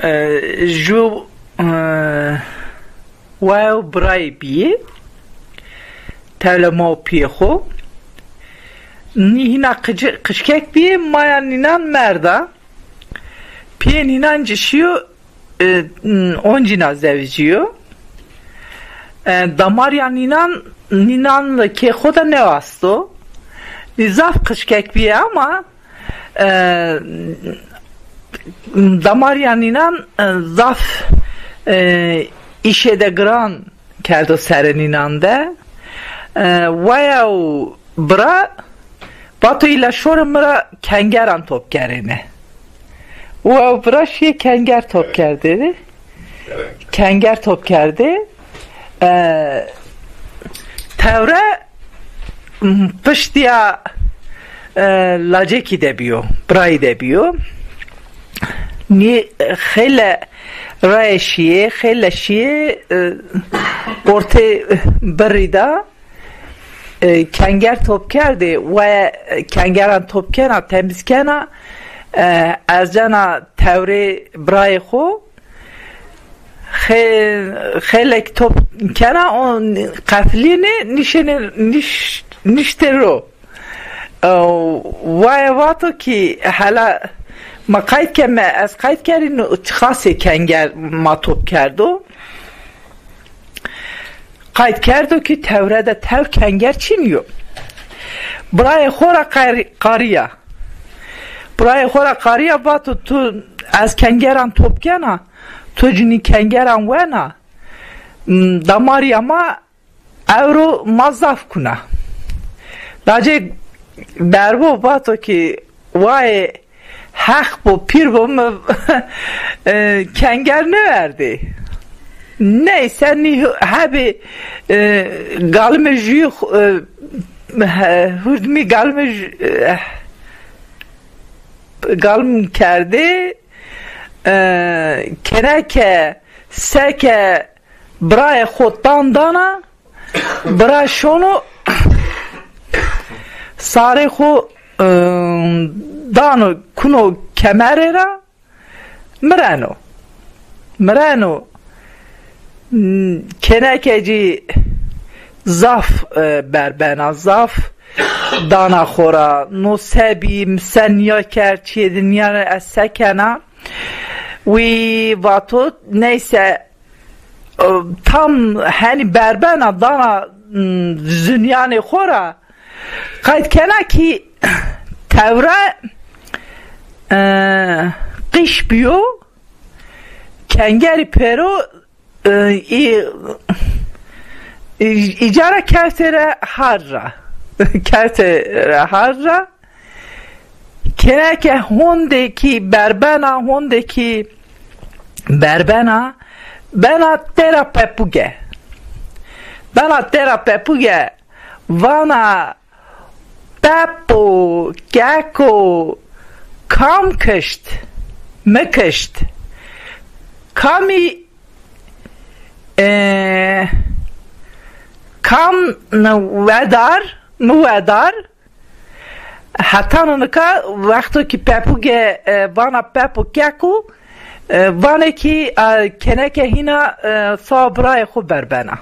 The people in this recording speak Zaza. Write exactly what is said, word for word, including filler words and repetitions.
E, ju, e, wayo birayê bîyê, tewle ma û pîyê xo. Nî hîna qici-, qijkek bîyê, maya nînan merda. Pîyê nînan ci şîyo, e, oncîna zewicîyo. E, damarya nînan, nînan kê xo de nêwasto. Nî zaf qijkek bîye ama, e, damarya nînan, e, zaf, e, îşê de giran kerdo serê nînan de. E, waya û bira vato îla şore mi ra kengeran top kerêne. Waya û bira şîye kenger top kerdêne. Kenger top kerdê. E, tewre, m, piştîya, e, lacekî de bîyo, birayî de bîyo. Nî, e, xeyle raye şîyê, xeyle şîyê, e, ortê birrî de, e, kenger top kerdê, we, e, kengeran top kena, temîz kena, e, erzena tewrê birayê xo, xe-, xeylek top kena, o qefilînê, nîşêne, nîş-, nîştê ro. E, waye vato kî hela ma qayt keme, ez qayt kerî, no çiqasê kenger ma top kerdo. Qayt kerdo kî tewre de tew kenger çin yo. Birayê xo ra qar-, qarîya. Birayê xo ra qarîya vato tu ez kengeran top kena, tu cinî kengeran wena, m, damarîya ma ewro ma zaf kuna. Lacê berbo vato kî wayê Heq bo, pîr bo, mi, e, kenger nêverdê. Neyse, nî hebê, e, galimê jûyî xo-, e, he-, hurdmî galimê jû-, e, galim kerdê, e, keneke seke birayê xo tan dana, bira şono, sarê xo, e, dano kuno kemerê ra, mireno. Mireno. N-, keneke cî zaf, e, berbena, zaf dana xo ra, no se bî, mi se nîya kerd, çiyê de nîya, ez se kena. Wî vato, neyse, e, tam henî berbena dana, m, zunyanê xo ra, qayt kena kî tewre, e, qîş bîyo, kengerî pêro, e, î-, î-, îcara kewtê re har ra. Kewtê re har ra. Keneke hondê kî berbena, hondê kî berbena, bena têra pepuge. Bena têra pepuge, vana, pepo, keko, kam kişt? Mi kişt. Kamî, e, kam wedar, mi wedar. Hetano nika wexto kî pepuge, e, vana pepo keko, e, vanê kî, e, keneke hîna, e, sa birayê xo berbena.